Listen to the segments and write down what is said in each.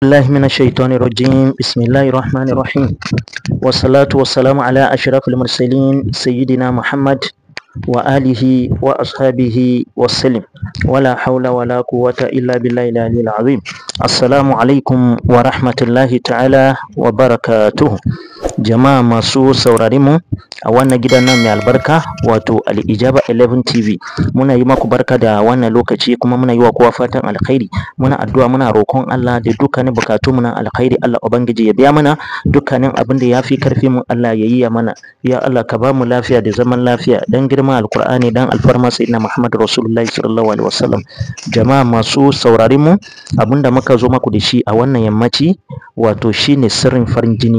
الله من الشيطان الرجيم. بسم الله الرحمن الرحيم، والصلاة والسلام على أشرف المرسلين سيدنا محمد وآله وأصحابه وسلم، ولا حول ولا قوة إلا بالله العلي العظيم. السلام عليكم ورحمة الله تعالى وبركاته. Jama'a masu saurare mu a wannan gidan nan mai albarka, wato Al-Ijaba 11 TV, muna yi maku barka da wannan lokaci, kuma muna yi wa kowa fatan alkhairi. Muna addu'a, muna roƙon Allah da dukkanin bukatu mu na alkhairi, Allah ubangiji ya biya mana dukkanin abin da ya fi karfi mu, Allah ya yi ya mana. Ya Allah, ka ba mu lafiya da zaman lafiya dan girma Alkur'ani, dan alfarma Sayyidina Muhammad Rasulullahi sallallahu alaihi wasallam. Jama'a masu saurare mu, abinda muka zo maku da shi a wannan yammaci, wato shine sirrin farin jini,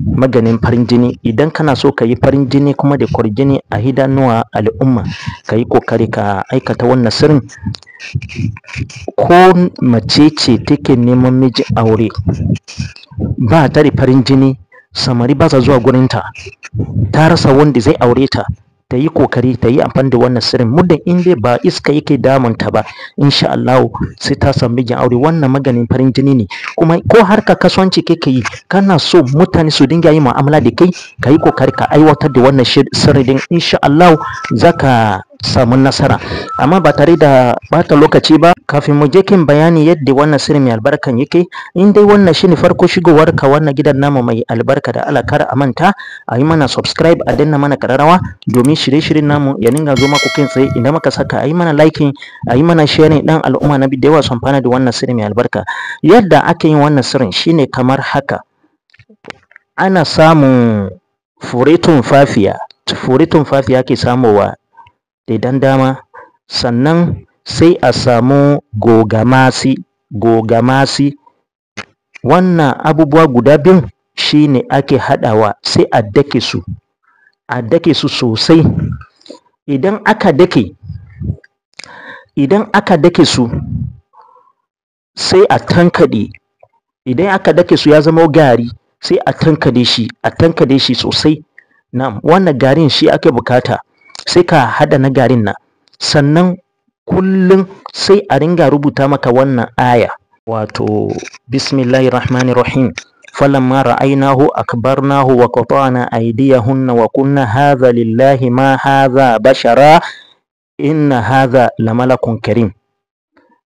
maganin farin jini. Idan kana so ka yi farin jini kuma da kwarjini a idanuwa al'umma, ka yi kokari ka aikata wannan sirrin. Ko mace ce take neman miji aure, ba ta da farin jini, samari ba sa zuwa gurinta, ta rasa wanda zai aure ta, ta yi kokari ta yi amfani da wannan sirrin. Muddin in dai ba iska yake damunta ba, insha Allah sai ta samu mijin aure. Wannan maganin farin jini ne. Kuma ko harka kasuwanci kake yi, kana so mutane su dinga yi mu'amala da kai, ka yi kokari ka aiwatar da wannan sirri din, insha Allah zaka samu nasara. Amma ba tare da bata lokaci ba, kafin mu je kin bayani yadda wannan sirri mai albarkan yake, in dai wannan shine farko shigowar ka wannan gidan namu mai albarka, da Allah kar a manta a yi mana subscribe, a danna mana kararrawa domin shirye-shiryen namu ya dinga zo maku kai tsaye idan muka saka. A yi mana liking, a yi mana sharing, dan al'umma na da yawa su amfana da wannan sirri mai albarka. Yadda ake yin wannan sirrin shine kamar haka: ana samun fure tumfafiya, fure tumfafiya ake samowa da dan dama. Sannan sai a samu gogamasi, gogamasi. Wannan abubuwa guda biyun shine ake haɗawa, sai a dake su, a dake su sosai. Idan aka dake su, sai a tankaɗe. Idan aka dake su ya zama gari, sai a tankaɗe shi, a tankaɗe shi sosai. Na'am, wannan garin shi ake bukata. Sai ka haɗa na garin nan, sannan kullum sai a ringa rubuta maka wannan aya, wato bismillahir rahmanir rahim: falamma ra'aynahu akbarnahu wa qata'na aydiyahunna wa qulna hadha lillahi ma hadha bashara inna hadha lamalakun karim.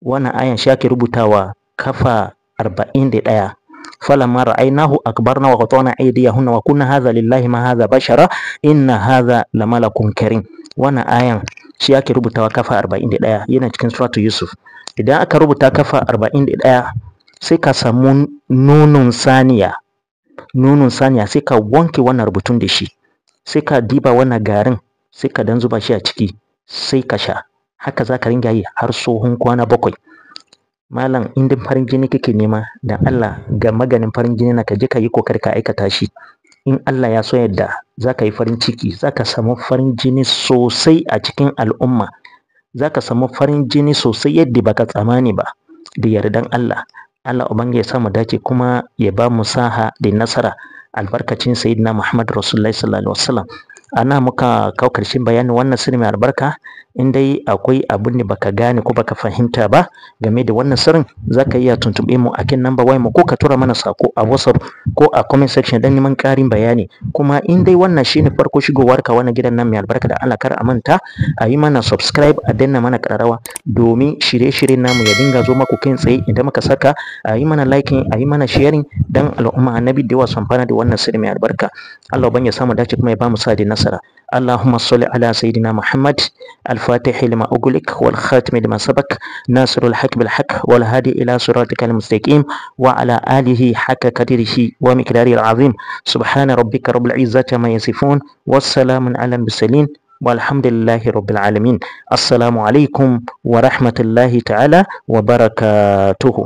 Wannan ayan shi ake rubutawa kafa 41: falamma ra'aynahu akbarna wa qata'na aydiyahunna wa qulna hadha lillahi ma hadha bashara inna hadha lamalakun karim. Wannan ayan shi ake rubutawa kafa 41, yana cikin Suratu Yusuf. Idan aka rubuta kafa 41, sai ka samu nonon saniya, nonon saniya, sai ka wanke wannan rubutun da shi, sai ka diba wannan garin, sai ka dan zuba shi a ciki, sai ka sha. Haka za ka ringa yi har tsohon kwana 7. Malam, in dai farin jini kake nema, da Allah ga maganin farin jini na, ka je ka yi kokari ka aikata shi. In Allah ya so yadda, za ka yi farin ciki, za ka samu farin jini sosai a cikin al'umma, za ka samu farin jini sosai yadda baka tsammani ba, da yardan Allah. Allah ubangiji ya sa mu dace kuma ya ba mu saha da nasara, albarkacin Sayyidina Muhammad Rasulullahi sallallahu alaihi wasallam. Ana muka kawo karshen bayanin wannan sirri mai albarka. In dai akwai abin da baka gane ko baka fahimta ba game da wannan sirrin, zaka iya tuntuɓe mu a kan number wayar mu, ko ka tura mana sako a WhatsApp ko a comment section don neman ƙarin bayani. Kuma in dai wannan shine farko shigowar ka wannan gidan nan mai albarka, da Allah kar a manta a yi mana subscribe, a danna mana ƙararrawa domin shirye-shiryen namu ya dinga zo maku kai tsaye idan muka saka. A yi mana liking, a yi mana sharing, dan al'umma annabi da yawa su amfana da wannan sirri mai albarka. Allah ban ya samu dace kuma ya ba mu sa da nasara. اللهم صل على سيدنا محمد الفاتح لما أغلق والخاتم لما سبق ناصر الحق بالحق والهادي إلى صراطك المستقيم وعلى آله حق قدره ومقداره العظيم. سبحان ربك رب العزة ما يصفون والسلام على المرسلين والحمد لله رب العالمين. السلام عليكم ورحمة الله تعالى وبركاته.